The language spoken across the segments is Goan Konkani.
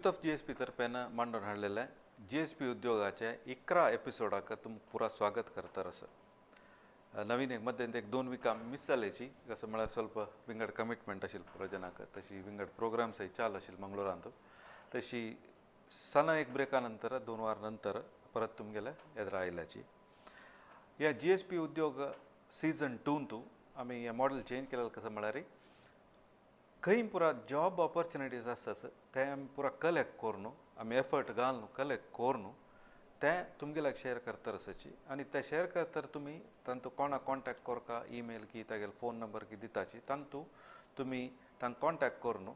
यूथ ऑफ जीएसपी तर्फेन मांडून हाडलेले जीएसपी उद्योगाचे 11 एपिसोडाक तुमकां पुरा स्वागत करता आसा. नवीन एक मध्यंत एक 2 विकां मिस जाल्याची कसं म्हळ्यार ಸ್ವಲ್ಪ विंगड कमिटमेंट आशिल्ली पुरा जनाक, तशी विंगड प्रोग्राम्सय चालू आशिल्ले मंगळूरांत. तशी सण एक ब्रेका नंतर 2 वार नंतर परत तुमगेले एदरा आयल्याची. ह्या जीएसपी उद्योग सीजन 2 आमी हे मॉडल चेंज केलें कसं म्हळ्यार खंय पुरा जॉब ऑपॉर्च्युनिटीज आसता ते आमी पुरा कलेक्ट करून आमी एफर्ट घालून कलेक्ट करून ते तुमगेल्याक शेअर करता आसाची. आनी ते शेअर करता तुमी तांतू कोणाक कॉन्टॅक्ट करका ईमेल की तागेले फोन नंबर की दिताची, तांतू तुमी तांकां कॉन्टॅक्ट करून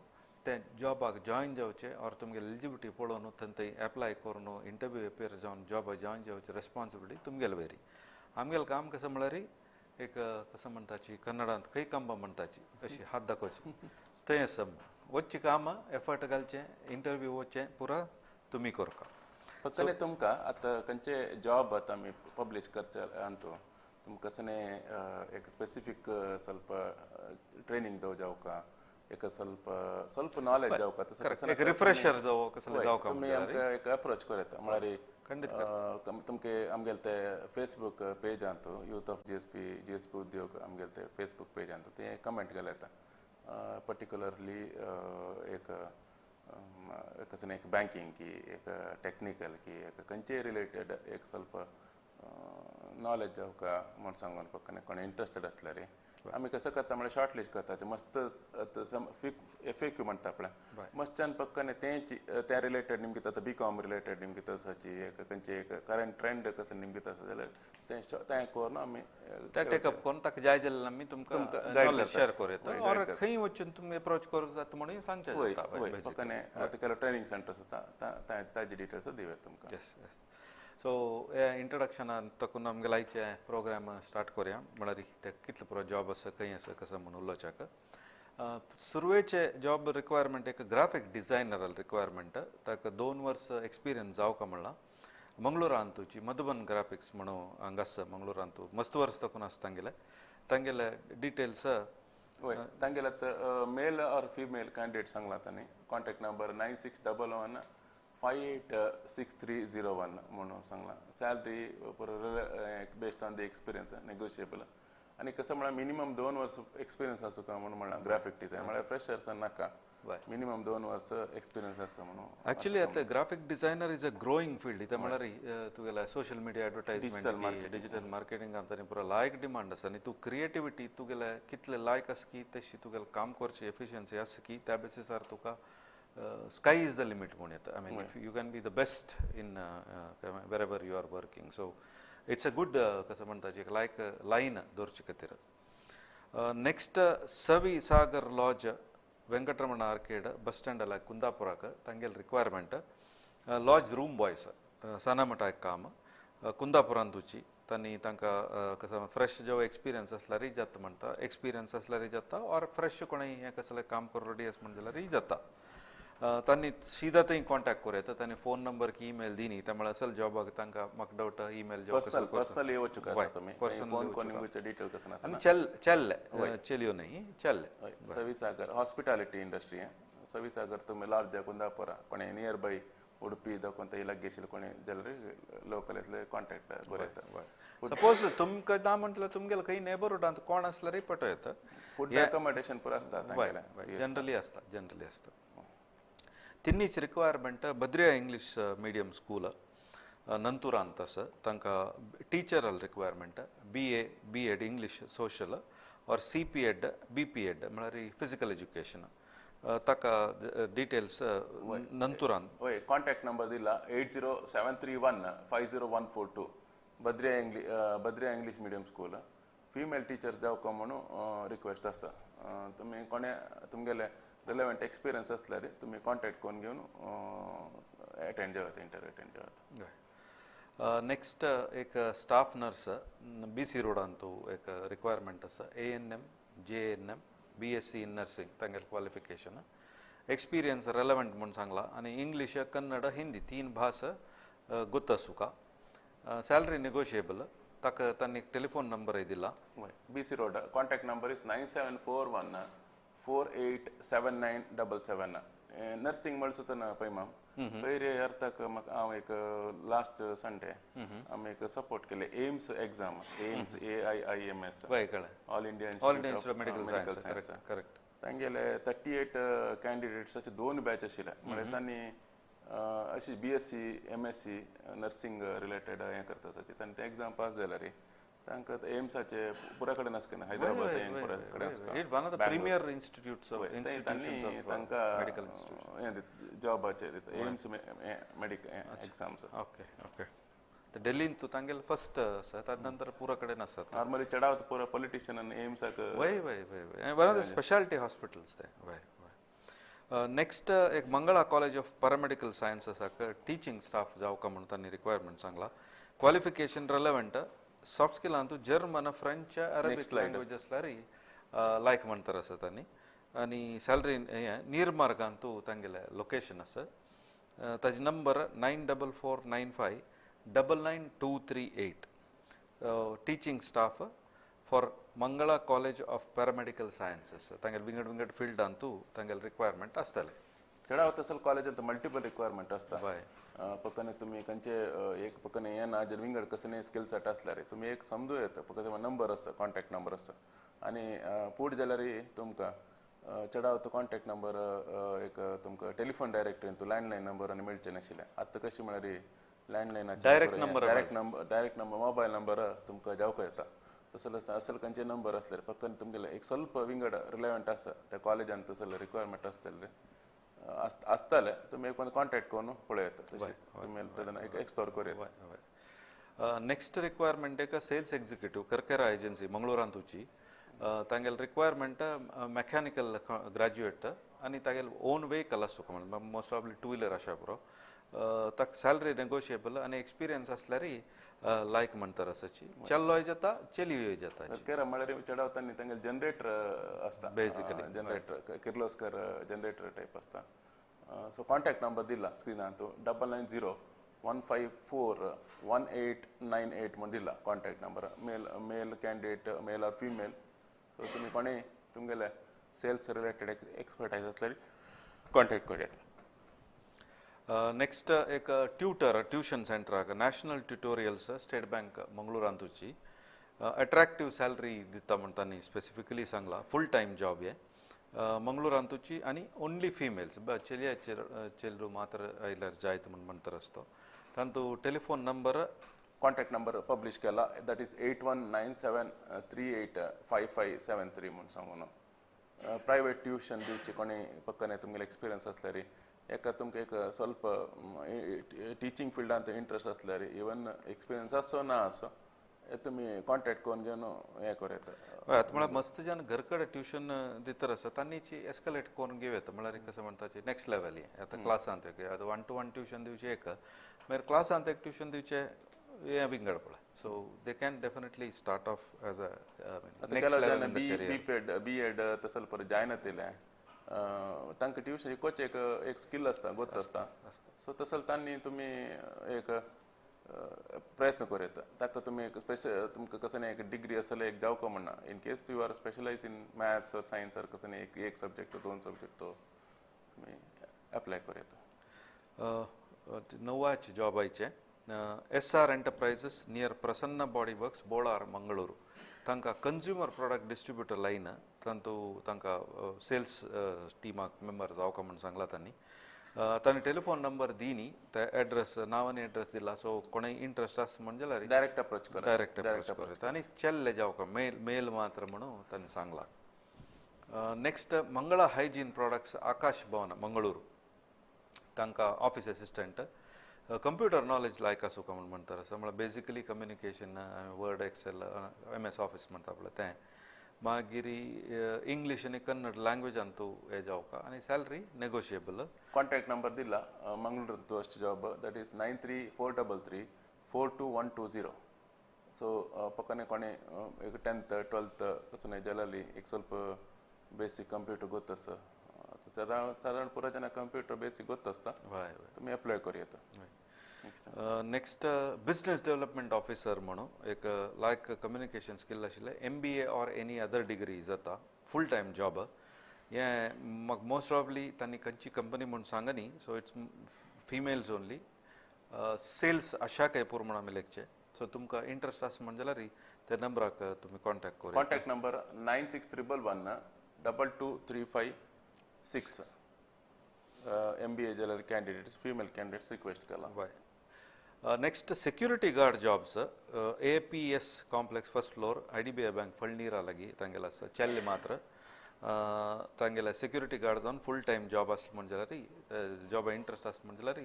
ते जॉबाक जॉयन जावचे ऑर तुमगेले एलिजिबिलिटी पळोवन थंय एप्लाय करून इंटरव्यू एपियर जावन जॉबाक जॉयन जावचे रेस्पॉन्सिबिलिटी तुमगेले वयरी. आमगेलें काम कसं म्हळ्यार एक कसं म्हणटाची कन्नडांत खंय कंब म्हणटाची अशी हात दाखोवची थंय आसा वच्चें काम एफर्ट घालचें इंटरव्यू वचचें पुरा तुमी करका. फक्त तुमकां आतां खंयचे जॉब आतां आमी पब्लीश करता अंतू तुमकां कसने एक स्पेसिफीक ಸ್ವಲ್ಪ ट्रेनिंग दव जावका, एक ಸ್ವಲ್ಪ ಸ್ವಲ್ಪ नॉलेज जावका, तसं एक रिफ्रेशर जावो कसले जावका तुमी आमकां एक अप्रोच करूं येता. म्हळ्यार खंडीत तुमके आमगेले ते फेसबूक पेज आंतू यूथ ऑफ जीएसपी उद्योग आमगेले ते फेसबूक पेज आंतू ते कमेंट केले येता. पर्टिक्युलरली एक कसं एक बँकिंग की एक टेक्निकल की एक खंयचे रिलेटेड एक ಸ್ವಲ್ಪ नॉलेज जावका म्हूण सांगून पक्कने कोण इंट्रस्टेड आसल्यार आमी कसं करता म्हळ्यार शॉर्ट लिस्ट करता. मस्त एफएक्यू म्हणटा आपल्या मस्तच्यान पक्कने तेंच त्या रिलेटेड निमगित आतां बी कॉम रिलेटेड निमगित आसाची एक खंयचे एक करंट ट्रेंड कसं निमगित आसा जाल्यार तें तें करून आमी ते टेकअप करून ताका जाय जाल्यार आमी तुमकां नॉलेज शेअर करूं येता ऑर खंय वचून तुमी एप्रोच करूं जाता म्हणून सांगचें जाता. पक्कने आतां केलो ट्रेनिंग सेंटर्स आसा ताजे डिटेल्स दिवया तुमकां. येस येस. सो हे इंट्रोडक्शनान तकून आमगेले आयचे प्रोग्राम स्टार्ट करूया. म्हळ्यार ते कितले पुरो जॉब आसा खंय आसा कसं म्हणून उलोवच्याक. सुरवेचे जॉब रिक्वायरमेंट एक ग्राफीक डिझायनर रिक्वायरमेंट, ताका 2 वर्स एक्सपिरियन्स जावका म्हणलां. मंगळूरांतूची मधुबन ग्राफिक्स म्हणून हांगा आसा मंगळूरांतू मस्त वर्स तकून आसा तांगेले तांगेले डिटेल्स. हय, तांगेले आतां मेल ऑर फिमेल कॅन्डिडेट सांगला तांणी. कॉन्टॅक्ट नंबर 9611 586301 म्हणून सांगला. Salary based on the experience negotiable. आनी कसं म्हळ्यार मिनिमम 2 वर्स एक्सपिरियन्स आसूं का म्हणून म्हणलां. ग्राफीक डिझायन म्हळ्यार फ्रेशर्स नाका, मिनिमम 2 वर्स एक्सपिरियन्स आसा म्हणून. एक्चुअली आतां graphic designer is a growing field. इथं म्हळ्यार तुगेल्या social media advertisement digital marketing आतां पुरा लायक डिमांड आसा. आनी तूं क्रिएटिविटी तुगेले कितले लायक आसा की तशी तुगेलें काम करची एफिशियन्सी आसा की त्या बेसिसार तुका sky is the limit म्हणून येता. I mean if you can be the best in wherever you are working. So it's a good कसं म्हणटाची एक लायक लायन दवरचे खातीर. Next Savi Sagar lodge Venkataramana arcade bus stand आला कुंदापुराक तांगेले रिक्वायरमेंट लॉज रूम बॉयस सानामठा एक काम कुंदापुरांतूची. तांणी तांकां कसं फ्रेश जेव्हा एक्सपिरियन्स आसल्यारय जाता म्हणटा, एक्सपिरियन्स आसल्यारय जाता ऑर फ्रेश कोणूय हें कसलें काम करून रेडी आसा म्हण जाल्यारय जाता. तांणी सीधा थंय कॉन्टॅक्ट करूं येता. तांणी फोन नंबर की ईमेल दिनी त्या असल जॉबाक तांकां म्हाका डावट ईमेल पर्सनली चेल्ले चेलयो न्ही चेल्ले. सविसागर हॉस्पिटॅलिटी इंडस्ट्री सविसागर तुमी लॉज कुंदापुरा कोणे नियर बाय उडुपी दाखोवन थंय लागीं आशिल्ले कोणी जाल्यार लोकल कॉन्टॅक्ट करूं येता. सपोज तुमकां ना म्हटल्यार तुमगेले खंय नेबरहुडांत कोण आसल्यारय पटो येता. फूड अकोमोडेशन पुरो आसता जनरली आसता जनरली आसता. तिन्हीच requirement Badriya English medium school नंतुरांत आसा. तांकां टिचरल requirement B A B Ed English social or C P Ed B P Ed म्हळ्यार फिजिकल एज्युकेशन. ताका डिटेल्स नंतुरांत. हय, कॉन्टॅक्ट नंबर दिला 80731 50142 Badriya English medium school. Female teacher जावका म्हणून रिक्वेस्ट आसा. तुमी कोणे तुमगेले रिलेवंट एक्सपिरियन्स आसल्यार तुमी कॉन्टॅक्ट करून घेवन एटेंड जावत इंटरव्यू एटेंड जावत. नेक्स्ट एक स्टाफ नर्स बी सी रोडांतू एक रिक्वायरमेंट आसा. A N M J N M B S C in nursing तांगेले क्वॉलिफिकेशन एक्सपिरियन्स रेलेवंट म्हूण सांगला. आनी इंग्लीश कन्नड हिंदी 3 भास गोत आसूका. Salary negotiable. ताका तांणी एक टेलिफोन नंबरय दिला. B C road contact number is 9741 487977. Nursing म्हळ्यार सुद्दां ना पळय माम पयर अर्थाक म्हाका हांव एक लास्ट संडे आमी एक सपोर्ट केले AIIMS exam, AIIMS AIIMS, all India Institute of Medical Science. Correct. तांगेले 38 कॅन्डिडेट्साचे 2 बॅच आशिल्ले. म्हळ्यार तांणी अशी BSc MSc nursing related हें करता आसा तांणी ते एग्जाम पास जाल्यार तांकां एम्साचे पुरा कडेन आसता हैदराबाद पुरा कडेन आसता प्रिमियर इन्स्टिट्यूट्स तांणी तांकां हें जॉबाचेर AIIMS medical exams. Okay okay. दिल्लीन तूं तांगेले फर्स्ट आसा, ताजे नंतर पुरा कडेन आसा. नॉर्मली चडावत पुरा पॉलिटिशियन एम्साक. वय वय वय वय, one of the speciality hospitals ते. वय वय. नेक्स्ट एक Mangala college of paramedical सायन्ससाक teaching staff जावका म्हणून तांणी रिक्वायरमेंट सांगला. क्वॉलिफिकेशन रेलेवंट, सॉफ्ट स्किलांतू जर्मन, फ्रेंच, अरेबिक लँग्वेज आसल्यार लायक म्हणटार आसा तांणी. आनी सॅलरी हें निर्मार्गांतू तांगेलें लोकेशन आसा. ताजे number 9449 5999238. Teaching staff for Mangala college of paramedical sciences. तांगेले विंगड विंगड फिल्डांतू तांगेले रिक्वायरमेंट आसतले. चडावत असल कॉलेजांत मल्टिपल रिक्वायरमेंट आसता. पक्कने तुमी खंयचे एक पक्कने हें ना जर विंगड कसले स्किल सेट आसल्यार तुमी एक समजू येता फक्त नंबर आसता, कॉन्टॅक्ट नंबर आसता. आनी फुडें जाल्यार तुमकां चडावत कॉन्टॅक्ट नंबर एक तुमकां टेलिफोन डायरेक्टरींतू लँडलायन नंबर आनी मेळचे नाशिल्ले. आतां कशें म्हळ्यार लँडलायनाचे direct number, direct number mobile number तुमकां जावंक येता. तसो असल खंयचे नंबर आसल्यार फक्त तुमगेले एक स्वल्प विंगड रिलेवंट आसता त्या कॉलेजान तसले रिक्वायरमेंट आसतले आसताले तुमी एक कॉन्टॅक्ट करून पळयता तशें तुमी तेन्ना एक एक्सप्लोर करूं. नेक्स्ट रिक्वायरमेंट एक सेल्स एक्झिक्युटीव करकेरा एजन्सी मंगळूरांतूची. तांगेले रिक्वायरमेंट मेकॅनिकल ग्रॅज्युएट आनी तागेले ओन व्हेकल आसूंक म्हणून मोस्ट प्रोबेबली टू व्हिलर आसा पुरो. ताका सॅलरी नेगोशिएबल आनी एक्सपिरियन्स आसल्यार लायक म्हणटार आसाची. चेल्लोय जाता चेलियोय जाता. करकेरा म्हळ्यार चडावत तांगेले जनरेटर आसता basically, generator Kirloskar generator type आसता. सो कॉन्टॅक्ट नंबर दिला स्क्रिनांतू 9901541898 म्हूण दिला contact number. Male male candidate, male or female. So तुमी कोणेय तुमगेले सेल्स रिलेटेड एक्सपर्टायज आसल्यार कॉन्टॅक्ट करूं येता. नेक्स्ट एक ट्युटर ट्युशन सेंटराक नॅशनल ट्युटोरियल्स स्टेट बँक मंगळूरांतूची. अट्रॅक्टीव सॅलरी दिता म्हण तांणी स्पेसिफिकली सांगला. फूल टायम जॉब हे मंगळूरांतूची आनी ओन्ली फिमेल्स, चेलिया चेल्लू मात्र आयल्यार जायत म्हण म्हणटार आसतो. तांतू telephone number contact number publish केला, that is 8197385573 म्हूण सांगून. प्रायवेट ट्युशन दिवचे कोणी पक्कने तुमगेले एक्सपिरियन्स आसल्यार एका तुमकां एक स्वल्प टिचींग फिल्डांत इंट्रस्ट आसल्यार इवन एक्सपिरियन्स आसो ना आसो तुमी कॉन्टॅक्ट करून घेवन हें करूं येता. आतां म्हळ्यार मस्त जन घर कडेन ट्युशन दितर आसा तांणीची एस्कलेट करून घेवं येता. म्हळ्यार कशें म्हणटाचे नेक्स्ट लेवल हें आतां क्लासांत एक आतां 1 to 1 tuition दिवचें एक, मागीर क्लासांत एक ट्युशन दिवचें हें विंगड पळय. So they can definitely start off as a next level in the career. B Ed तसले परत जायना तिलें तांकां ट्युशन शिकोवचें एक एक स्किल आसता, गोत आसता. सो तसले तांणी तुमी एक प्रयत्न करूं येता. ताका तुमी एक स्पेशल तुमकां कसं एक डिग्री आसल्यार एक जावंक म्हणना, in case you are specialise in maths or science or कसं एक एक सब्जेक्ट 2 सब्जेक्ट तुमी एप्लाय करूं येता. नव्वाच जॉबाचें SR enterprises near Prasanna body works Bolar Mangaluru. तांकां कंज्युमर प्रोडक्ट डिस्ट्रिब्युटर लायन तांतू तांकां सेल्स टिमाक मेंबर जावका म्हूण सांगला तांणी. तांणी टेलिफोन नंबर दिनी, ते एड्रेस नांव आनी एड्रेस दिला. सो कोणूय इंट्रस्ट आसा म्हण जाल्यार डायरेक्ट अप्रोच कर, डायरेक्ट अप्रोच करूं आनी चेल्ले जावका मेल मेल मात्र म्हणून तांणी सांगला. Next Mangala hygiene products Akash Bhavan Mangaluru. तांकां ऑफिस असिस्टंट कंप्युटर नॉलेज लायक आसूंक म्हूण म्हणटार आसा. म्हळ्यार basically communication, Word, Excel, MS office म्हणटा पळय तें. मागीर इंग्लीश आनी कन्नड लँग्वेजांतू हें जावका आनी सॅलरी नेगोशिएबल. कॉन्टॅक्ट नंबर दिला मंगळूर अशें job, that is 9343342120. So पक्कने कोणे एक 10th 12th कसं जाल्यार एक ಸ್ವಲ್ಪ बेसिक कंप्युटर गोत आसा. सादारण पुरा जन कंप्युटर बेसिक गोत आसता, तुमी एप्लाय करूं येता. नेक्स्ट बिजनेस डेव्हलपमेंट ऑफिसर म्हणून एक लायक कम्युनिकेशन स्किल आशिल्लें, MBA or any other degree जाता, फूल टायम जॉब. हें म्हाका मोस्ट प्रॉब्ली तांणी खंयची कंपनी म्हूण सांगनी. So it's females only. Sales आशा कायपूर म्हूण आमी लेखचे. सो तुमकां इंट्रस्ट आसा म्हण जाल्यार त्या नंबराक तुमी कॉन्टॅक्ट करूं. Contact number 9611 11356. MBA जाल्यार कॅन्डिडेट्स, फिमेल कॅन्डिडेट्स रिक्वेस्ट केला. हय. Next security guard jobs, APS complex first floor, IDBI bank फळनीरा लागीं तांगेले आसा चेल्ले मात्र. तांगेले सेक्युरिटी गार्ड जावन फूल टायम जॉब आसलो म्हण जाल्यार, जॉबा इंट्रस्ट आसलो म्हण जाल्यार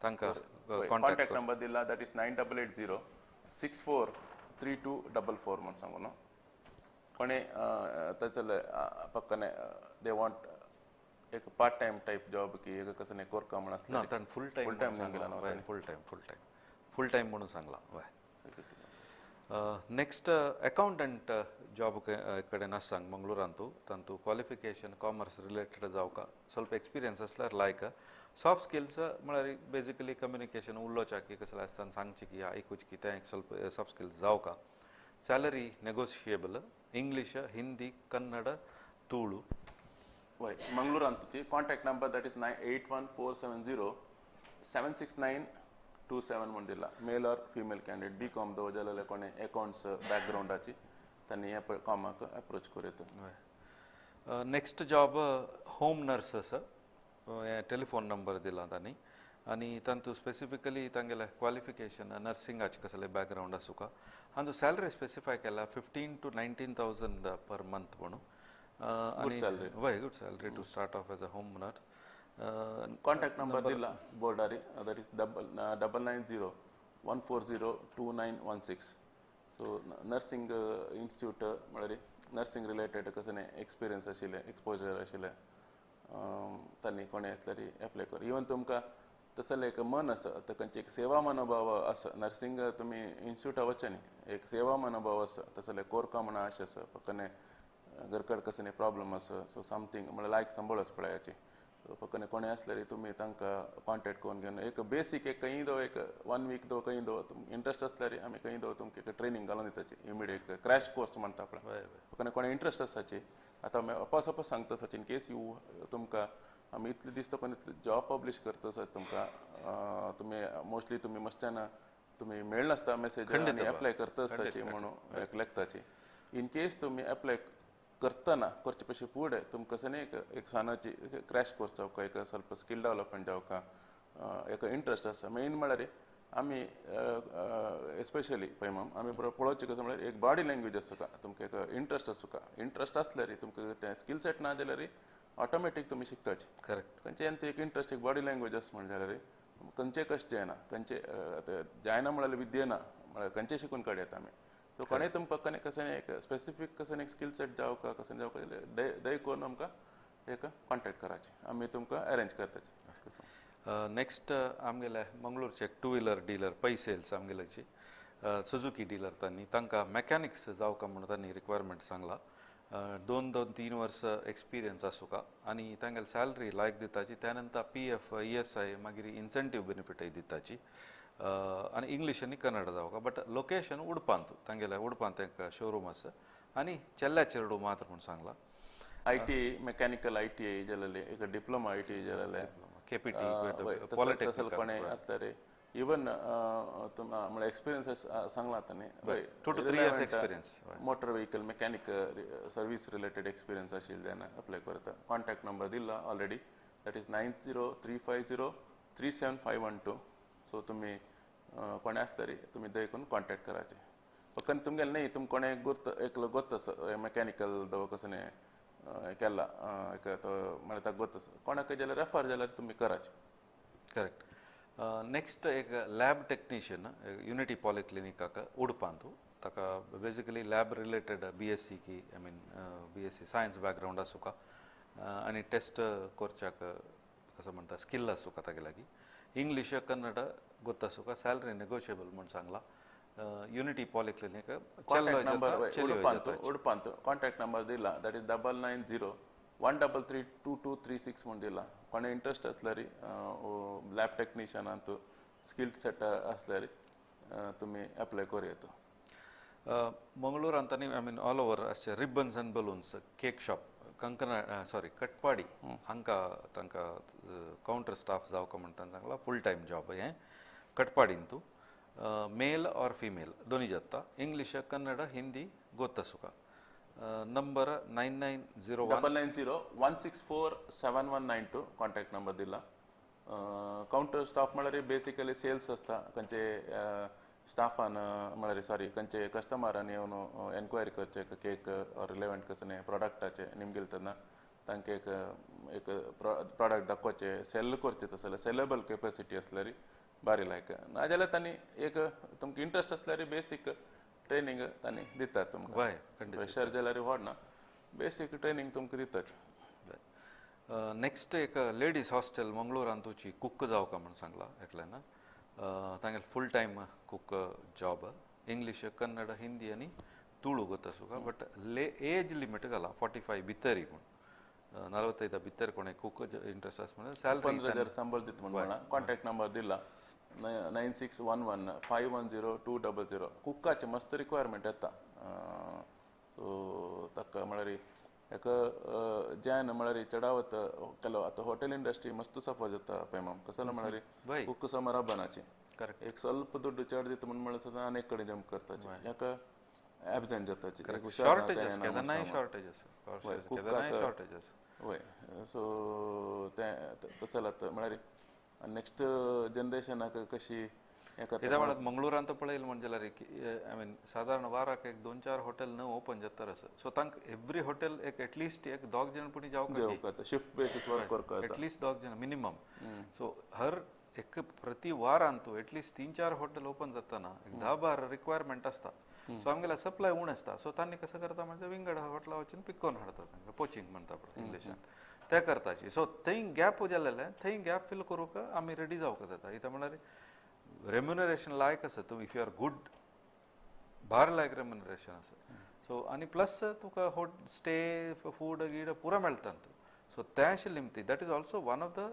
तांकां कॉन्टॅक्ट नंबर दिला, that is 9880 643244 म्हण सांगू न्हू. कोणे तसले पक्कने they want एक पार्ट टायम टायप जॉब की एक कसं कोरका म्हण आसलें ना, ताणें फूल टायम फूल टायम सांगला. Full time full time full time म्हणून सांगला. हय. नेक्स्ट अकाउंटंट जॉब कडेन आसा सांग मंगळुरांतू. तांतू क्वॉलिफिकेशन कॉमर्स रिलेटेड जावका, ಸ್ವಲ್ಪ एक्सपिरियन्स आसल्यार लायक. सॉफ्ट स्किल्स म्हळ्यार बेजिकली कम्युनिकेशन, उलोवच्याक कसलें आसतना सांगची की आयकुची की तें एक ಸ್ವಲ್ಪ सॉफ्ट स्किल्स जावका. Salary negotiable. English, Hindi, Kannada, Tulu. हय, मंगळुरांतूची contact number that is 981470 76927 म्हूण दिला. Male or female candidate, B com दो जाल्यार कोणे अकाउंट्स बॅकग्रावंडाची तांणी ह्या कामाक अप्रोच करूं येता. हय. नेक्स्ट जॉब होम नर्स आसा. हें टेलिफोन नंबर दिला तांणी आनी तांतू स्पेसिफिकली तांगेलें क्वॉलिफिकेशन नर्सिंगाचें कसलें बॅकग्रावंड आसूका. हांचो सॅलरी स्पेसिफाय केला 15 to 19,000 per month म्हणून. Good salary. हय, good salary to start off as a home nurse. Contact number दिला बोर्डारी, that is 9990 140 2916. So nursing institute म्हळ्यार नर्सिंग रिलेटेड कसलें एक्सपिरियन्स आशिल्लें, एक्सपोजर आशिल्लें तांणी कोणें आसल्यार एप्लाय कर. इवन तुमकां तसलें एक मन आसा, आतां खंयची एक सेवा मनोभाव आसा, नर्सिंग तुमी इन्स्टिट्यूटा वचचे न्ही, एक सेवा मनोभाव आसा, तसलें कोरका म्हण आशा आसा, फक्त घरकड कसलें प्रॉब्लम आसा, सो समथींग म्हळ्यार लायक सांबाळच पळयाची. सो फक्त कोणें आसल्यार तुमी तांकां कॉन्टेक्ट करून घेवन एक बेसीक एक खंय दो एक 1 वीक दो खंय दो इंट्रस्ट आसल्यार आमी खंय दो तुमकां एक ट्रेनींग घालून दिताची, इमिडिएट क्रॅश कोर्स म्हणटा पळय. फक्त कोणें इंट्रस्ट आसाची. आतां आमी अपास अपास सांगता आसा, इन केस you तुमकां आमी इतले दीस तो इतले जॉब पब्लीश करता आसा तुमकां, तुमी मोस्टली तुमी मस्त्यान तुमी मेळनासता मेसेज आनी एप्लाय करता आसताची म्हणून एक लेखताची. इन केस तुमी एप्लाय करतना करचे पयशे फुडें तुमकां कसं न्ही एक सानाची क्रॅश कोर्स जावका, एक ಸ್ವಲ್ಪ स्कील डेवलपमेंट जावका, एक इंट्रस्ट आसा. मेन म्हळ्यार आमी एस्पेशली पळय मॅम आमी पळोवचें कसं म्हळ्यार एक बॉडी लँग्वेज आसूका, तुमकां एक इंट्रस्ट आसूका. इंट्रस्ट आसल्यार तुमकां तें स्कील सेट ना जाल्यार ऑटोमॅटीक तुमी शिकताची. करेक्ट. खंयचे एक इंट्रस्ट एक बॉडी लँग्वेज आसा म्हण जाल्यार खंयचे कशें जायना, खंयचे जायना म्हळ्यार विद्या ना, म्हळ्यार खंयचे शिकून काडयता आमी. सो कोणें तुमकां कने कसं एक स्पेसिफीक कसं एक स्कील सेट जावका, कसं जावका दय करून आमकां एक कॉन्टेक्ट कराचें, आमी तुमकां अरेंज करताचे. नेक्स्ट आमगेले मंगळूरचे 2 wheeler dealer Pai sales आमगेल्याची Suzuki dealer तांणी तांकां मॅकॅनिक्स जावका म्हणून तांणी रिक्वायरमेंट सांगला. 2-3 वर्स एक्सपिरियन्स आसूका आनी तांगेले सॅलरी लायक दिताची. त्या नंतर PF, ESI मागीर इन्सेंटीव बेनिफिटय दिताची. आनी इंग्लीश आनी कन्नड जावका, बट लोकेशन उडपांत तांगेले उडपांत एक शोरूम आसा आनी चेल्ल्या चेरडू मात्र म्हूण सांगला. IT, mechanical ITI जालेले, एक डिप्लोमा ITI जालेले, KPT polytechnic कोणें आसल्यार इवन म्हळ्यार एक्सपिरियन्स सांगला तांणी 2 to 3 years experience, motor vehicle mechanic service related experience आशिल्ले जाल्यार अप्लाय करता. कॉन्टॅक्ट नंबर दिला already, that is 903503 7512. So तुमी कोणें आसल्यार तुमी दय करून कॉन्टेक्ट कराचे. फक्त तुमगेलें न्ही, तुमकां कोणें गोत एकलो गोत आसा मॅकॅनिकल दो कसं केला एक तो म्हळ्यार ताका गोत आसा, कोणाकय जाल्यार रेफर जाल्यार तुमी कराचे. करेक्ट. नेक्स्ट एक लॅब टेक्निशियन युनिटी पॉलिक्लिनिकाक उडपांतू. ताका बेसिकली लॅब रिलेटेड BSc की I mean BSc science background आसूका आनी टेस्ट करच्याक कसं म्हणटा स्किल आसूका तागे लागीं. इंग्लीश कन्नड गोत्तासुका, सॅलरी नेगोशिएबल म्हूण सांगला. युनिटी पॉलिक्लिनिक उडपांत कॉन्टॅक्ट नंबर दिला, that is 9901332236 म्हूण दिला. कोणें इंट्रस्ट आसल्यार लॅब टेक्निशियनांत स्किल सेट आसल्यार तुमी एप्लाय करूं येता. मंगळूरांत आनी I mean all over अशे ribbons and balloons cake shop कंकना सॉरी कटपाडी हांकां तांकां कावंटर स्टाफ जावका म्हण तांकां सांगला फूल टायम जॉब हें कटपाडीन तूं मेल ऑर फिमेल दोनी जाता इंग्लीश कन्नड हिंदी गोत्ता सुका number 9901 990 164 7192 contact number दिला. कावंटर स्टाफ म्हळ्यार बेसिकली सेल्स आसता खंयचे स्टाफान म्हळ्यार सॉरी खंयचे कस्टमरान येवन एन्क्वायरी करचे केक ऑर रिलेवंट कसले प्रोडक्टाचे निमगेल तेन्ना तांकां एक एक प्रोडक्ट दाखोवचे सेल करचे तसले सेलेबल कॅपेसिटी आसल्यार बारी लायक नाजाल्यार तांणी एक तुमकां इंट्रस्ट आसल्यार बेसीक ट्रेनींग तांणी दितात तुमकां प्रेशर जाल्यार व्हडना बेसीक ट्रेनींग तुमकां दितात. नेक्स्ट एक लेडीज हॉस्टेल मंगळूरान तुची कुक जावका म्हण सांगला एकल्यान तांगेले full time cook job English Kannada Hindi आनी तुळू गोता सुका बट ले एज लिमीट घाला 45 भितरी म्हूण 45 भितर कोणे कुक इंट्रस्ट आसा म्हणून सॅलरी 15,000 संबळ दित म्हण म्हणला कॉन्टॅक्ट नंबर दिला 9611 510 200. कुकाचे मस्त रिक्वायरमेंट येता सो ताका म्हळ्यार एक जॅन म्हळ्यार चडावत केलो आतां हॉटेल इंडस्ट्री मस्त सफर जाता पळय माम कसलो म्हळ्यार कुक समर हब्बनाची एक स्वल्प दुड्डू चड दिता म्हण म्हळ्यार सुद्दां आनी एक कडेन जंप करताची हेका एबसेंट जाताची शॉर्टेज आसा केन्नाय शॉर्टेज आसा केन्नाय शॉर्टेज आसा वय सो तें तसो जाता म्हळ्यार नेक्स्ट जनरेशनाक कशी येता म्हणत मंगळूरान तर पळयल म्हणजे जाल्यार I mean सादारण वाराक एक 2-4 हॉटेल न ओपन जाता आसा सो तांकां एवरी हॉटेल एक एटलिस्ट एक 2 जण पुणी जावंक शिफ्ट बेसीस वर्क करता एटलिस्ट 2 जण मिनिमम सो हर एक प्रति वारान तूं एटलिस्ट 3-4 हॉटेल ओपन जाताना एक 10-12 रिक्वायरमेंट आसता सो आमगेला सप्लाय उण आसता सो तांणी कसं करता म्हणजे विंगड हॉटेला वचून पिकोवन हाडता तांकां पोचिंग म्हणटा पळय इंग्लिशान ते करताची सो थंय गॅप जालेलें थंय गॅप फिल करूंक आमी रेडी जावंक जाता इतां म्हळ्यार रेम्युनरेशन लायक आसा तूं if you are good भार लायक रेम्युनरेशन आसा सो आनी प्लस तुका होट स्टे फूड गीड पुरा मेळटा तूं सो तें आशिल्लें ती that is also one of the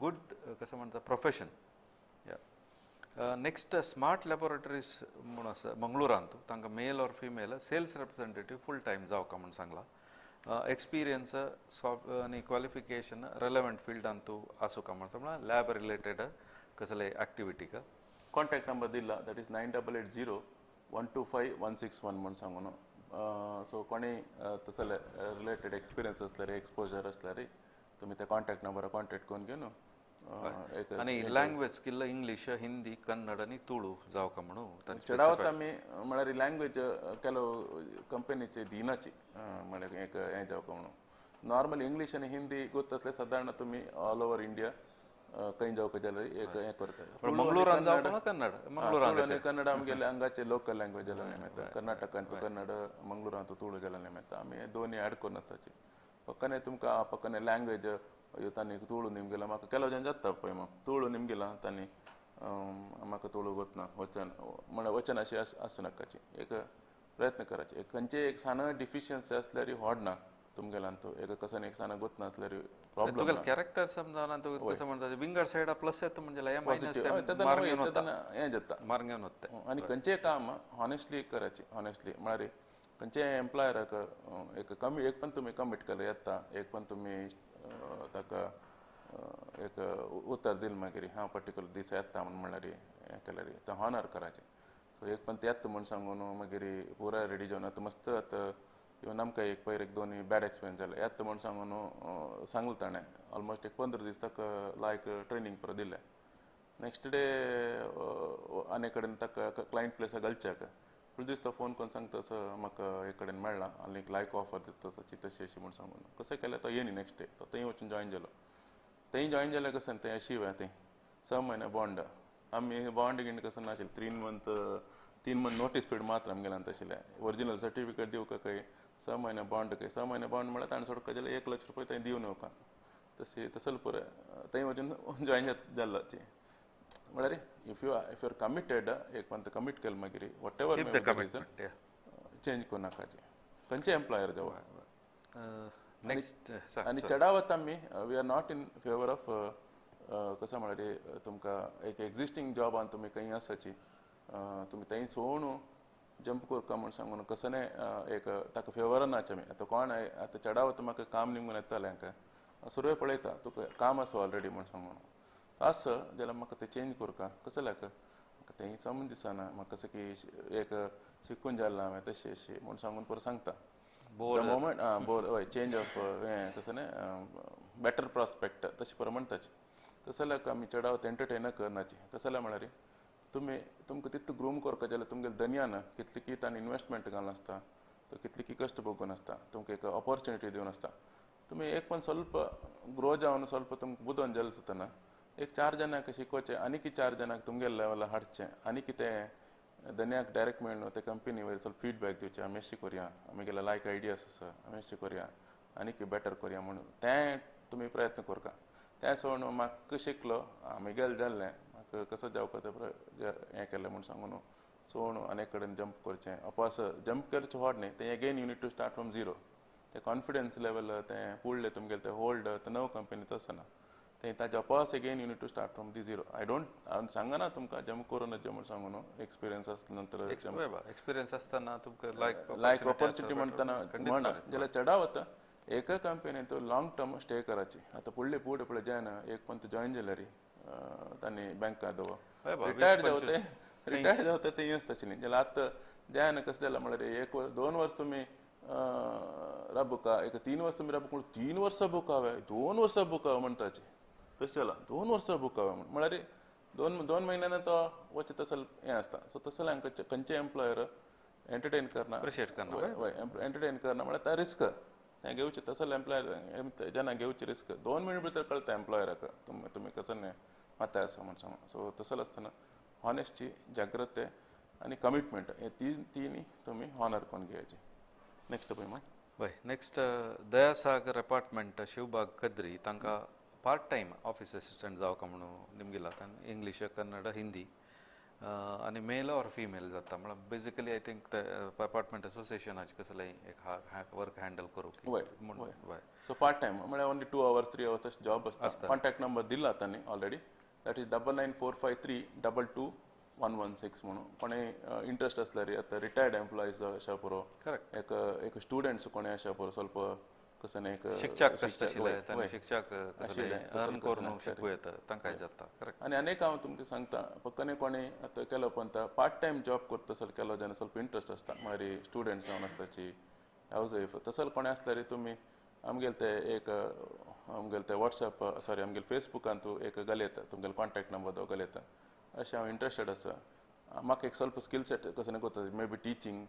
good कसं म्हणटा प्रोफेशन. या नेक्स्ट स्मार्ट लॅबोरेटरीज म्हूण आसा मंगळुरान तूं तांकां male or female sales representative full time जावका म्हूण सांगला एक्सपिरियन्स सॉफ्ट आनी क्वॉलिफिकेशन रेलेवंट फिल्डान तूं आसूंक म्हण सांगला लॅब रिलेटेड कसले एक्टिविटीक कॉन्टॅक्ट नंबर दिला that is 9880 125 161 म्हूण सांगून सो कोणी तसले रिलेटेड एक्सपिरियन्स आसल्यार एक्सपोजर आसल्यार तुमी त्या कॉन्टॅक्ट नंबरार कॉन्टॅक्ट करून घेवन एक आनी language skill English Hindi Kannada आनी तुळू जावका म्हणून चडावत आमी म्हळ्यार लँग्वेज ಕೆಲವು कंपनीचे दिनाची म्हळ्यार एक हें जावका म्हणून नॉर्मल इंग्लीश आनी हिंदी गोत्तासले सादारण तुमी ऑल ओवर इंडिया खंय जावका जाल्यार एक हें करता मंगळूरान जावका कन्नड मंगळूर कन्नड आमगेले हांगाचे लोकल लँग्वेज जाल्यार नेमेता कर्नाटकांत कन्नड मंगळूरांत तुळू जाल्यार नेमेता आमी दोनी ऍड करून आसताची पक्कने तुमकां पक्कने लँग्वेज तांणी तुळू निमगेला म्हाका ಕೆಲವು जन जाता पळय मग तुळू निमगेला तांणी म्हाका तुळू गोतना वचन म्हळ्यार वचन अशें आसूं नाकाची एक प्रयत्न करायचे एक खंयचे एक सान डिफिशियन्सी आसल्यार व्हडना तुमगेल्यान तो एक कसन एक सान गोतना आसल्यार प्रॉब्लम तुगेले कॅरेक्टर समजावना तूं कसं म्हणटा विंगड सायडा प्लस येता म्हणजे हें जाता मार्ग घेवन वता आनी खंयचें काम हॉनेस्टली करायचें हॉनेस्टली म्हळ्यार खंयचें एम्प्लॉयराक एक कमी एक पण तुमी कमीट केलें येता एक पण तुमी ताका एक उतर दिल मागीर हांव पर्टिक्युलर दीस येता म्हूण म्हणल्यार हें केल्यार तें हॉनर करायचें सो एक पण येता म्हूण सांगून मागीर पुराय रेडी जावन आतां मस्त आतां इवन आमकां एक पयर एक दोन बॅड एक्सपिरियन्स जाले येता म्हूण सांगून सांगलें ताणें ऑलमोस्ट एक 15 दीस ताका लायक ट्रेनींग पुरो दिलें नेक्स्ट डे आनी कडेन ताका क्लायंट प्लेसाक घालच्याक फुडें दीस तो फोन करून सांगता असो म्हाका एक कडेन मेळ्ळा आनी लायक ऑफर दिता तशी तशी अशी म्हूण सांगून कशें केलें तो येयनी नेक्स्ट डे तो थंय वचून जॉयन जालो थंय जॉयन जालें कशें थंय अशीव थंय 6 म्हयने बॉन्ड आमी बॉन्ड गिंड कसं नाशिल्लें 3 मंथ नोटीस पिरियड मात्र आमगेल्यान आशिल्लें ओरिजिनल सर्टिफिकेट दिवका खंय 6 म्हयने बॉन्ड खंय 6 म्हयने बॉन्ड म्हळ्यार ताणें सोडका जाल्यार 1 लाख रुपया थंय दिवन येवका तशी तसले पुरो थंय वचून जॉयन जाल्लो म्हळ्यार if you are committed एक पंत कमीट केलें मागीर what ever change करूं नाकाचें खंयचे एम्प्लॉयर जावं नेक्स्ट आनी चडावत आमी we are not in favour of कसं म्हळ्यार तुमकां एक एक्झिस्टींग जॉबान तुमी खंय आसाची तुमी थंय सोडून जंप करका म्हूण सांगून कसने एक ताका फेवरनाच आमी. आतां कोण आतां चडावत म्हाका काम निमून येतालें हांकां सुरवे पळयता तुका काम आसा ऑलरेडी म्हूण सांगून आसा जाल्यार म्हाका तें चेंज करका कसो लायक म्हाका तें समज दिसना म्हाका कसं की एक शिकून जालें हांवें तशें अशें म्हूण सांगून परत सांगता. बोर मोमेंट बोर हय चेंज ऑफ हें कसं न्ही बेटर प्रॉस्पेक्ट तशें परत म्हणटाचे. तशें जाल्यार आमी चडावत एंटरटेन करनाची. कसं जाल्यार म्हळ्यार तुमी तुमकां तितलो ग्रूम करपा जाल्यार तुमगेले दनयान कितली की ताणें इनवेस्टमेंट घालून आसता, तो कितली की कश्ट भोगून आसता, तुमकां एक ऑपॉर्चुनिटी दिवन आसता. तुमी एक पण ಸ್ವಲ್ಪ ग्रो जावन ಸ್ವಲ್ಪ तुमकां बुदोवन जालें सुद्दां एक चार जाणांक शिकोवचें आनीक चार जाणांक तुमगेले लेवला हाडचें आनी कितें दन्याक डायरेक्ट मेळ्ळो ते कंपनी वयर ಸ್ವಲ್ಪ फिडबॅक दिवचें आमी अशें करुया आमगेले लायक आयडियास आसा आमी अशें करुया आनीक बेटर करुया म्हणून तें तुमी प्रयत्न करका. तें सोडून म्हाका शिकलो आमगेलें जाल्लें म्हाका कसो जावपा तें हें केलें म्हूण सांगून सोडून आनी कडेन जंप करचें अपास जंप करचें व्हड न्ही तें again you need to start from zero. तें कॉन्फिडन्स लेवल तें फुडलें तुमगेलें तें होल्ड तें नव कंपनी तसो ना तें ताजे अपास again you need to start from the zero. I don't हांव सांगना तुमकां जंप करूं नजे म्हूण सांगू न्हू एक्सपिरियन्स आसले नंतर एक्सपिरियन्स आसतना तुमकां लायक लायक ऑपॉर्चुनिटी म्हणटना म्हणा जाल्यार चडावत एका कंपनीन तो लॉंग टर्म स्टे करायची. आतां फुडले फुडें पळय जायना एक पण जॉयन जाल्यार तांणी बँका दवर रिटायर्ड जावते रिटायर्ड जावते तें आसता न्ही. जाल्यार आतां जायना कसलें जालां म्हळ्यार एक वर्स 2 वर्स तुमी राबुका एक 3 वर्स तुमी राबूक 3 वर्सां बुकावे 2 वर्सां बुकावे म्हणटाचे तशें जालां 2 वर्सां बुकावे म्हण म्हळ्यार 2 म्हयन्यान तो वचत तसो हें आसता. सो तसो हांकां खंयचे एम्प्लॉयर एंटरटेन करना अप्रिशिएट करना हय एंटरटेन करना म्हळ्यार ता रिस्क तें घेवचें तसो एम्प्लॉयर जेन्ना घेवची रिस्क 2 मिनट भितर कळटा एम्प्लॉयराक तुमी कसो न्ही मात्ता आसा म्हूण सांगून. सो तसो आसतना हॉनेस्टी जाग्रते आनी कमिटमेंट हे तीन तुमी हॉनर करून घेवचे. नेक्स्ट पळय मग हय नेक्स्ट दयासागर अपार्टमेंट शिवबाग कद्री तांकां पार्ट टायम ऑफिस असिस्टंट जावका म्हणून निमगिला. इंग्लीश कन्नड हिंदी आनी मेल ऑर फिमेल जाता म्हळ्यार बेजिकली I think ते अपार्टमेंट असोसिएशनाचे कसलें एक वर्क हँडल करूंक हय. सो पार्ट टायम म्हळ्यार ओन्ली 2 आवर्स 3 आवर्स तशें जॉब आसता. कॉन्टॅक्ट नंबर दिला तांणी ऑलरेडी that is 9945 322 116 म्हणून कोणें इंट्रस्ट आसल्यार आतां रिटायर्ड एम्प्लॉईज अशा पुरो करेक्ट एक एक स्टुडंट्स कोणें अशा पुरो ಸ್ವಲ್ಪ कसं एक शिक्षक कश्ट आशिल्ले शिक्षक अर्न करून शिकूं येता तांकांय जाता. करेक्ट. आनी अनेक हांव तुमकां सांगता फक्त कोणें आतां केलो पण पार्ट टायम जॉब करता तसो केलो जेन्ना ಸ್ವಲ್ಪ इंट्रस्ट आसता म्हळ्यार स्टुडंट्स जावन आसताची हावज वायफ तसो कोणें आसल्यार तुमी आमगेले ते एक आमगेले ते वॉट्सएप सॉरी आमगेले फेसबुकान तूं एक घालयता तुमगेले कॉन्टॅक्ट नंबर दो घालयता अशें हांव इंट्रस्टेड आसा म्हाका एक ಸ್ವಲ್ಪ स्किल सेट कसं कोता may be teaching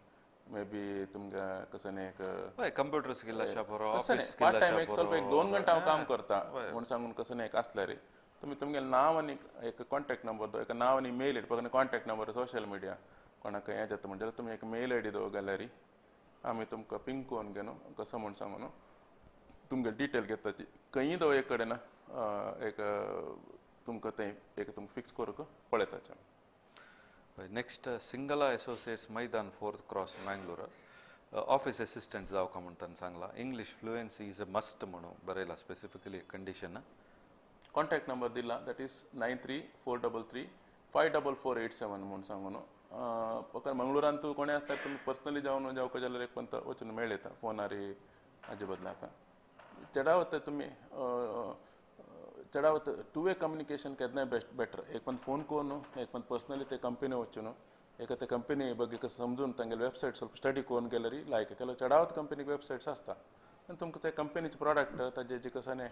may be तुमकां कसं एक कंप्युटर स्किल आसा बरो पार्ट टायम एक ಸ್ವಲ್ಪ एक 2 घंटा हांव काम करता म्हूण सांगून कसं एक आसल्यार तुमी तुमगेलें नांव आनी एक कॉन्टॅक्ट नंबर दो एक नांव आनी मेल आयडी फक्त कॉन्टॅक्ट नंबर सोशल मिडिया कोणाक हें जाता म्हणल्यार तुमी एक मेल आयडी दो घाल्यार आमी तुमकां पिंग करून घेवन कसो म्हूण सांगून तुमगेले डिटेल घेताची खंयी दो एक कडेन एक तुमकां तें एक तुमकां फिक्स करूंक पळयताचे. Next Singala associates Maidan 4th cross Mangalore office assistant जावका म्हूण ताणें सांगलां. English fluency is a must म्हणून बरयला स्पेसिफिकली कंडिशन. कॉन्टॅक्ट नंबर दिला that is 9343 35448 म्हूण सांगून फक्त मंगळुरान तूं कोणें आसल्यार तुमी पर्सनली जावन जावका जाल्यार एक पंत वचून मेळयता फोनार हाजे बदला चडावत तुमी चडावत टू वे कम्युनिकेशन केन्नाय बेस्ट बेटर एक पण फोन करून एक पण पर्सनली ते कंपनी वचून एक ते कंपनी ಬಗ್ಗೆ कसं समजून तांगेले वेबसायट ಸ್ವಲ್ಪ स्टडी करून गेल्यार लायक केलो चडावत कंपनीक वेबसायट्स आसता आनी तुमकां ते कंपनीचे प्रोडक्ट ताजे जे कसं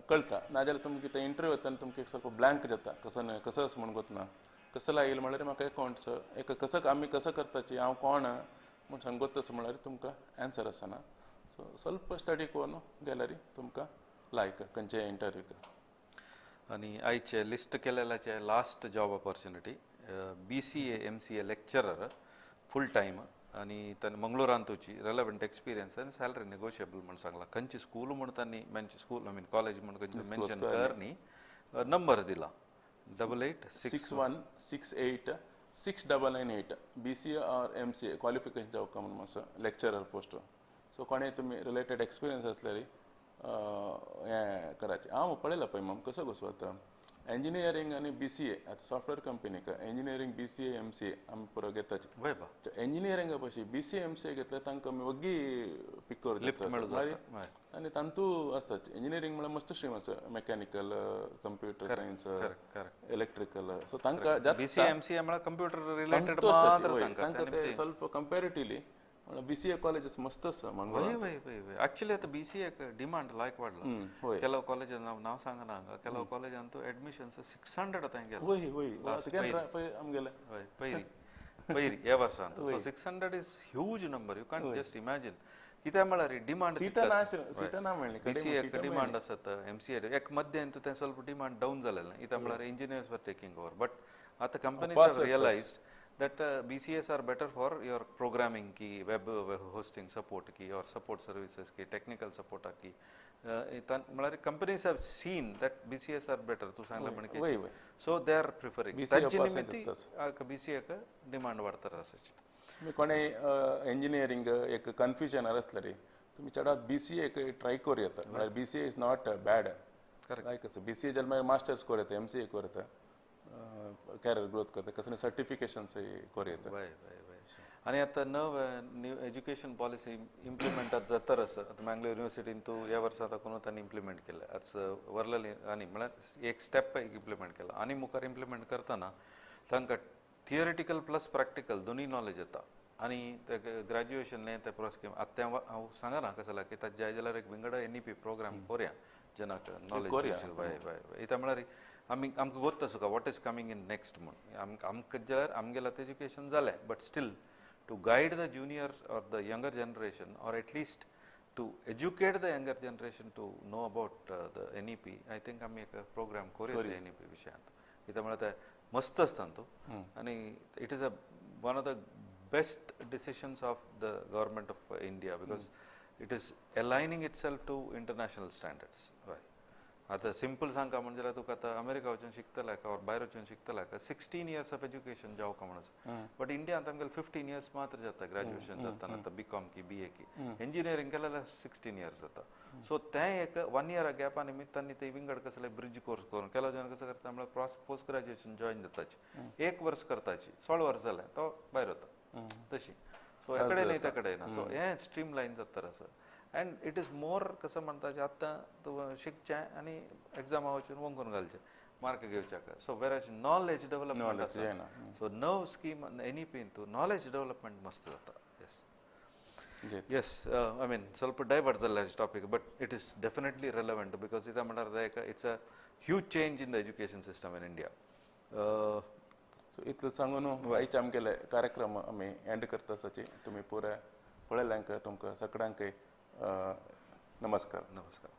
कळटा. नाजाल्यार तुमकां ते इंटरव्यू वतना तुमकां एक ಸ್ವಲ್ಪ ब्लँक जाता कसं कसं अशें म्हूण गोतना कसं लागीं म्हळ्यार म्हाका अकावंट्स एक कसं आमी कसं करताची हांव कोण म्हूण सांगत तसो म्हळ्यार तुमकां एन्सर आसना. सो ಸ್ವಲ್ಪ स्टडी करून गेल्यार तुमकां लायक खंयचे इंटरव्यूक. आनी आयचे list केलेल्याचे last job opportunity BCA MCA lecturer full time आनी तांणी मंगळुरांतूची रेलेवंट एक्सपिरियन्स आनी सॅलरी नेगोशिएबल म्हूण सांगला. खंयची स्कूल म्हूण तांणी mention school I mean college म्हूण खंयची मेन्शन कर न्ही नंबर दिला 88 61 68 6998 BCA or MCA qualification जावका म्हणून आसा लेक्चरर पोस्ट. सो कोणें तुमी रिलेटेड एक्सपिरियन्स आसल्यार हें करायचें. हांव पळयलां पळय मम कसो कसो आतां इंजिनियरींग आनी BCA आतां सॉफ्टवेअर कंपनीक इंजिनियरींग BCA MCA आमी पुरो घेताच. इंजिनियरिंगा पशी BCA MCA घेतल्यार तांकां आमी वग्गी पीक करूं शकता आनी तांतू आसता. इंजिनियरींग म्हळ्यार मस्त स्ट्रीम आसा, mechanical, computer science, electrical. So तांकां BCA MCA म्हळ्यार कंप्युटर रिलेटेड तांकां ते ಸ್ವಲ್ಪ कंपॅरेटिवली म्हळ्यार BCA colleges मस्त आसा मंगळूर. ऍक्च्युली आतां BCA demand लायक वाडला. ಕೆಲವು ಕಾಲೇಜ್ ನಾವು सांगना हांगा, ಕೆಲವು ಕಾಲೇಜ್ ಅಂತೂ ಅಡ್ಮಿಷನ್ಸ್ 600 आतां गेले. पयरी पयरी ह्या वर्सा. So 600 is huge number, you can't just imagine. कित्याक म्हळ्यार डिमांड BCA demand आसत, MCA एक मध्य तें ಸ್ವಲ್ಪ डिमांड डावन जालेलें. कित्याक म्हळ्यार engineers were taking over, but आतां companies have realised that BCAs are better for your programming ki, web hosting support ki, or support services ki, technical support ki. Companies have seen that BCAs are better. तू सांगला पण की so they are preferring. तांचे निमित्ती BCA का डिमांड वाढतात असायची. मी कोणे इंजिनियरिंग एक कन्फ्युजन आसलें रे, तुमी चडात BCA try करूं येता. म्हळ्यार BCA is not bad. लायक आसा BCA जाल्यार मागीर मास्टर्स करूं येता, MCA करूं येता, कॅरियर ग्रोथ करता, कसले सर्टिफिकेशन्स करूं येता. आनी आतां नव न्यू एज्युकेशन पॉलिसी इम्प्लिमेंट आतां जाता आसा. आतां मँगलोर युनिवर्सिटीन तूं ह्या वर्सा आतां कोण तांणी इम्प्लिमेंट केलें, आज वरलेली आनी म्हळ्यार एक स्टेप इम्प्लिमेंट केला आनी मुखार इम्प्लिमेंट करतना तांकां थियोरिटिकल प्लस प्रॅक्टिकल दोनूय नॉलेज येता. आनी ते ग्रॅज्युएशन न्ही ते प्रोस आतां तें हांव सांगना कसं की ताजें जाय जाल्यार एक विंगड NEP programme करुया जेन्ना नॉलेज. हय हय कित्याक म्हळ्यार आमी आमकां गोत्त आसा what is coming in next म्हूण. आमकां जाल्यार आमगेलें आतां एज्युकेशन जालें, but still to guide the junior or the younger generation, or at least to educate the younger generation to know about the NEP, I think आमी एक प्रोग्राम करूया NEP विशयांत. कित्याक म्हळ्यार तें मस्त आसता तूं आनी it is a one of the best decisions of the government of India because it is aligning itself to international standards. हय, आतां सिंपल सांगता म्हणजे जाल्यार तुका आतां अमेरिका वचून शिकतले का ऑर भायर वचून शिकतले का 16 इयर्स ऑफ एज्युकेशन जावका म्हणून, बट इंडियांत आमगेले 15 इयर्स मात्र जाता ग्रॅज्युएशन जाता. आतां BCom की BA की इंजिनियरींग केलें जाल्यार 16 इयर्स जाता. सो तें एक 1 इयर गॅपा निमित्तान ते विंगड कसले ब्रिज कोर्स करून केलो जण कसो करता म्हळ्यार पोस्ट ग्रॅज्युएशन जॉयन जाताची, एक वर्स करताची, 16 वर्स जालें तो भायर वता तशी. सो हे कडेन न्ही त्या कडेन ना. सो हें स्ट्रीम लायन जाता आसा एंड it is more कसं म्हणटाचें आतां तूं शिकचें आनी एग्जामा वचून वंकून घालचें मार्क घेवच्याक. सो वेराज नॉलेज डेवलपमेंट आसा. सो नव स्कीम NEP तूं नॉलेज डेवलपमेंट मस्त जाता. येस येस, I mean ಸ್ವಲ್ಪ ಡೈವರ್ಟ್ जाल्लें topic, but it is definitely relevant because कित्याक म्हणल्यार it's a huge change in the education system in India. So इतलें सांगून आयचे आमगेले कार्यक्रम आमी एंड करता आसाची. तुमी पुराय पळयल्यांक तुमकां सगळ्यांकय नमस्कार. नमस्कार.